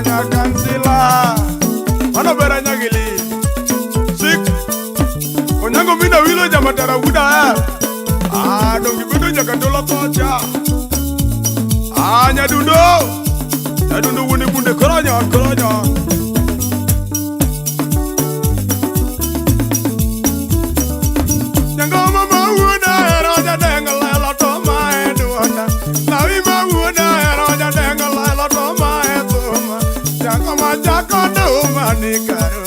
nya kansila. Mano bera nyagili. Sik. Onyango mina wilo jamatara wuda. Ah, dongi bedo jakatola kocha. Ah, nyadundo. Nyadundo wune bunde koronya koronya. Nyangoma mawuda era jadenga lela to maeduanda. Lawi mawuda era jadenga lela to maetuma. Jakoma jako tuma ni karo.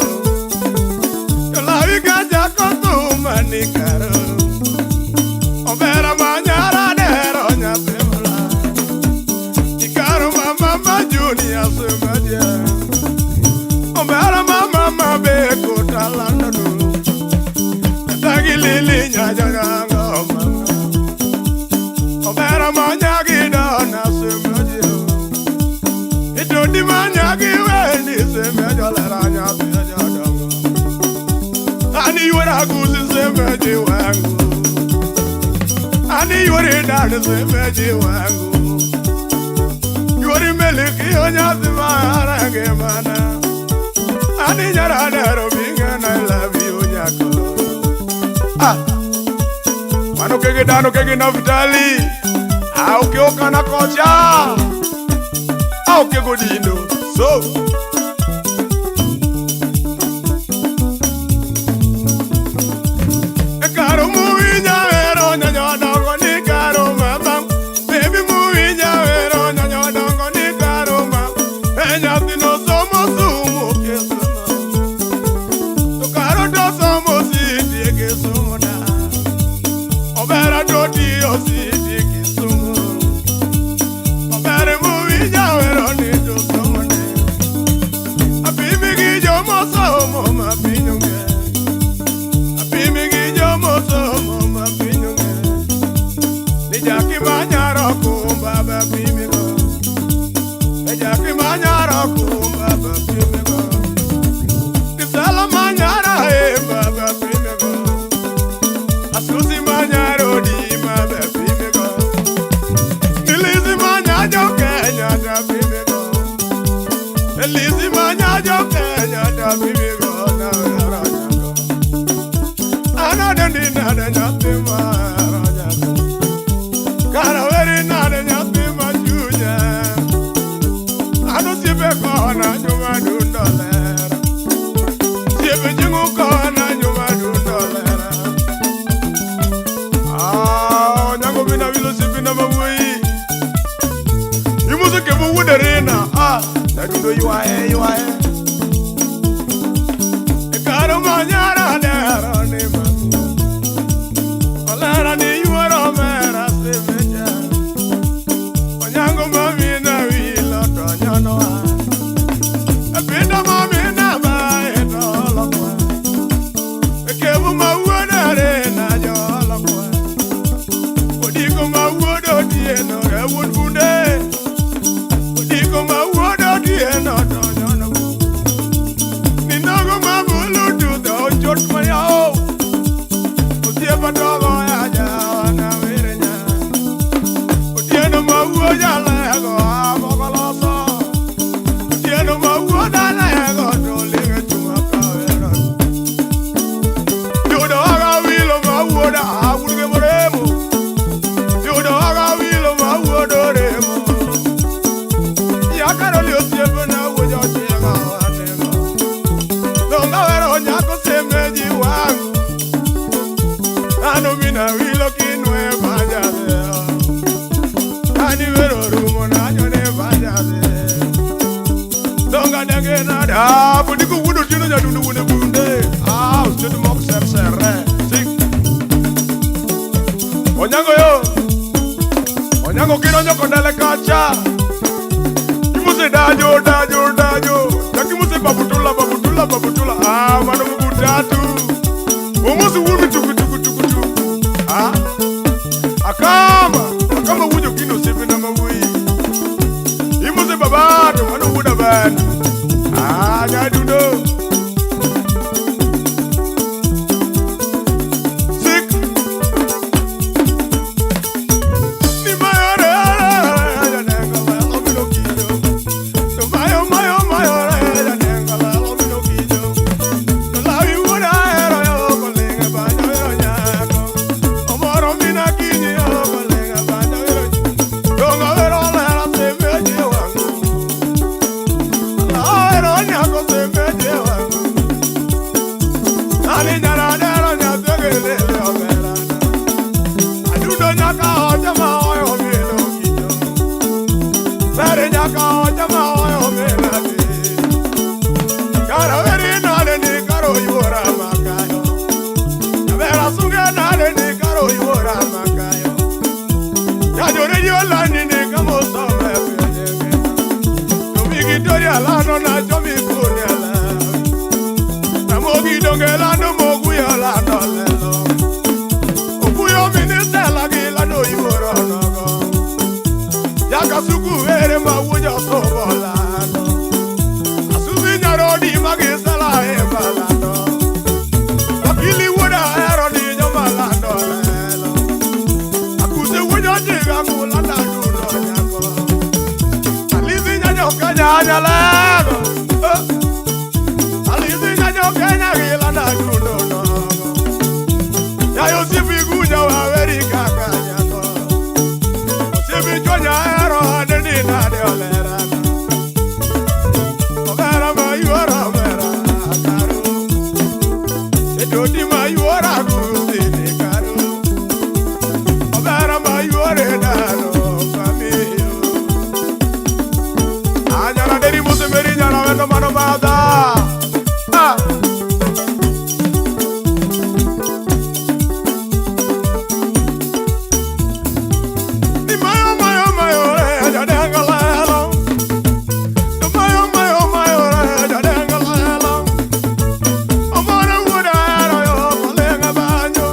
Lawi ga jako tuma ni karo. Obera manyara dero nyathimla. Ikaro mama ma junior sumadia. Obera mama ma beko talando. Tagilili nyajango mama. Obera manyagi dona sumadia. Itodi manyagi wendi sumadia lera nyathia dongo. Ani yura guzi sumadia wangu. Ani yuri dana semeji wangu. Yuri meliki onyathi marange mana. Ani nyara dero binga na love you nyako. Ah, mano kege dano kege naftali. Ah, ukioka na kocha. Ah, ukigodino. So. Ekaro muwinya ero nyanyo dongo ni karo mama. Baby muwinya ero nyanyo dongo ni karo mama. Enyathi no somo sumo kesomo. To karo to somo siti kesomo da. Obera to tiyo siti kesomo. Obere muwinya ero ni to somo ne. Apimi gi jomo somo ma pinyonge. Apimi gi jomo somo ma pinyonge. Ni jaki manyaro kumba ba pimi go. Ni jaki manyaro kumba ba pimi go. Ni sala manyara e ba pimi go. Asusi manyaro di ma ba pimi go. Ni lizi manyajo Kenya da pimi go. Elizi manyajo Kenya da pimi go na ra go. Ana dendi na de nyathi ma ra go. Kara weri na de nyathi ma chunya. Ano sibe kona nyuma dundo lera. Sibe jingu kona nyuma dundo lera. Ah, nyango bina wilo sibe na mabui. Imuzo kebu wuderina. Ah, nadundo yuae yuae. Ekaro manyara dero ni ma. Olera ni yuoro mera semeja. Onyango mami na wilo to nyonoa. Epinda mami na ba eto lokwa. Ekebu mawuodere na jo lokwa. Odiko mawuodo tieno rewuod bunde. Odiko mawuodo tieno to nyono. Ninogo mabulu tudho ochot mayao. Osiepa togo ya jawa na wirenya. Otieno mawuo jalego amogoloso. Otieno mawuo dalego to linge chuma kawero. Yudo aga wilo mawuoda awulge moremo. Yudo aga wilo mawuodo remo. Yakaroli osiepe na wuojo chiega wanego. Donga wero nyako semeji wangu. Ano mina wilo kinwe bajade. Ani wero rumo na nyone bajade. Donga denge na da budiku wudo tino nyadundu wune bunde. Ah, ustedu mok ser serre. Sik. Onyango yo. Onyango kidonjo kondele kacha. Kimuse dajo dajo dajo. Yakimuse babutula babutula babutula. Ah, mano mugutatu. Omusi wumi tuku tuku tuku tuku. Ah. Akama, akama wujo kino sibi na mawui. Imuse babato mano wuda ban. Ah, nyadundo. Sik. Ni mayore, ya nengo la obilo kido. To mayo mayo meri alano na chomi kuni ala. Ramogi donge lano moguyo lano lelo. Okuyo minista lagi lano yuoro nogo. Yakasuku ere mawujo sobo lano. Asusi nyarodi magisala e balano. Wakili wuda ero ni nyomalando lelo. Akuse wujo jiga mulanda duno nyako. Alizi nyanyo kanya nyalego. Alizi nyanyo kanya gilanda duno nogo. Yayo sifi gunya wa veri kaka nyako. Sifi chonya ero adeni na de olera. Ogara ma yuora mera karu. Edodi ma yuora gusi ne karu. Ogara ma yuore dano famiyo. Anyara deri musu meri nyara wendo mano bada. Ah. Ni mayo mayo mayo re jadengalelo. Ni mayo mayo mayo re jadengalelo. Amore wuda ero yo kolenga banyo.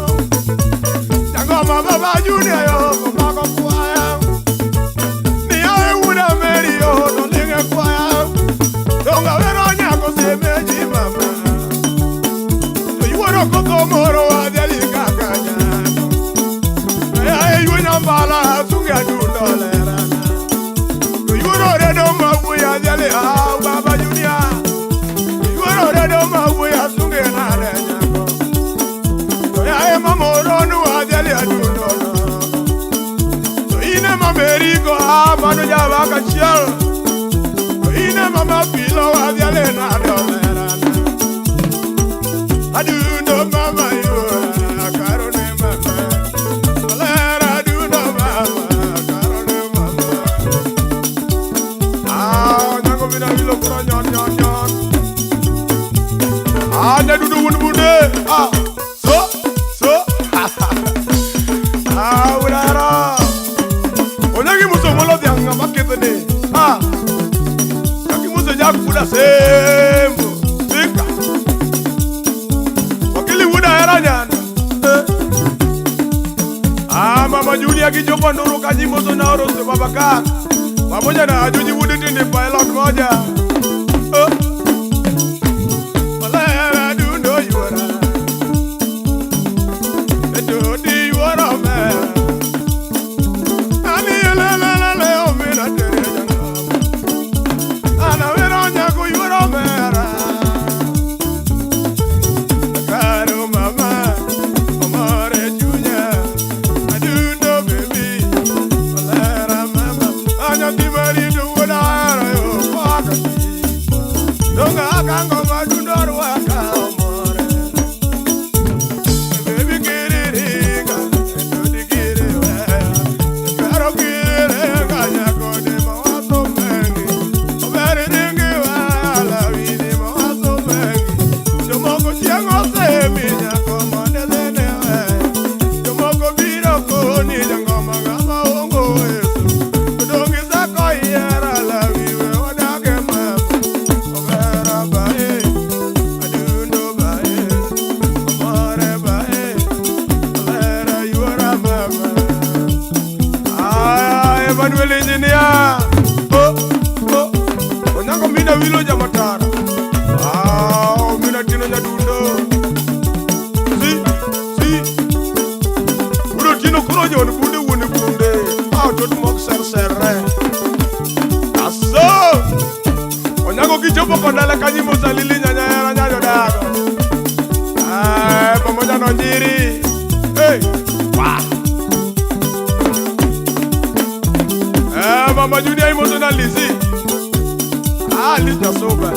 Jangoma baba junior yo komako kwaya. Ni ae wuda meri yo no linge kwaya. Donga wero nyako semeji mama. To yuoro koto moro adhali kakanya. Ae yunya mbala tunga dundo lerana. To yuoro redo mabuya adhali ah baba junior. To yuoro redo mabuya tunge na nyako. To yae mamoro nu adhali adundo no. To ine mameriko ah mano java kachiel. To ine mama pilo adhali na dolerana. Adundo mama yura karone mama. Olera adundo mama karone mama. Ah, nyango mina wilo kuro nyon nyon nyon. Ah, nyadudu wun bunde. Ah, so so. Ah, urara. Onyagi muso molo dhianga makethne. Ah, nyaki muso jak buda sembo. Sika. Wakili wuda era nyana. Eh. Ah, mama Julia kichopo nduru kajimoso na oroso baba ka. Pamoja na ajuji wudi tindi pilot moja. Eh. Olera dundo yuora. Edo di yuora me. Ani le le le le o mina tere janga. Ana wero nyago yuora mera. Caro mama, amore junior, adundo baby, olera mama, anya di marido wala yo pakati. Donga kango madundo ruaka amore. Baby kiriringa, edo di kiriwe. Caro kiriringa nyako de mawazo mengi. Obere dingi wala wini mawazo mengi. Jomoko chieng' osemi nyako mondo dhine we. Jomoko biro koni jangoma ng'ama ongo Yesu. Odong' isako yiero lawi we odage mama. Ogera bae, adundo bae, omore bae, olera yuora mama. Ah, Emmanuel Engineer. Oh, oh. Onyango mina wilo jamatara. Ah, mina tino nyadundo. Si, si. Udo tino koro nyon bunde wuone bunde. Ah, tot mok ser serre. Aso. Onyango kichopo kondala kanyimo salili nyanya era nyajo dago. Ah, pamoja na Njiri. Hey, wa. Eh, mama Julia imoso na Lizzy. Ah, Lizzy soba.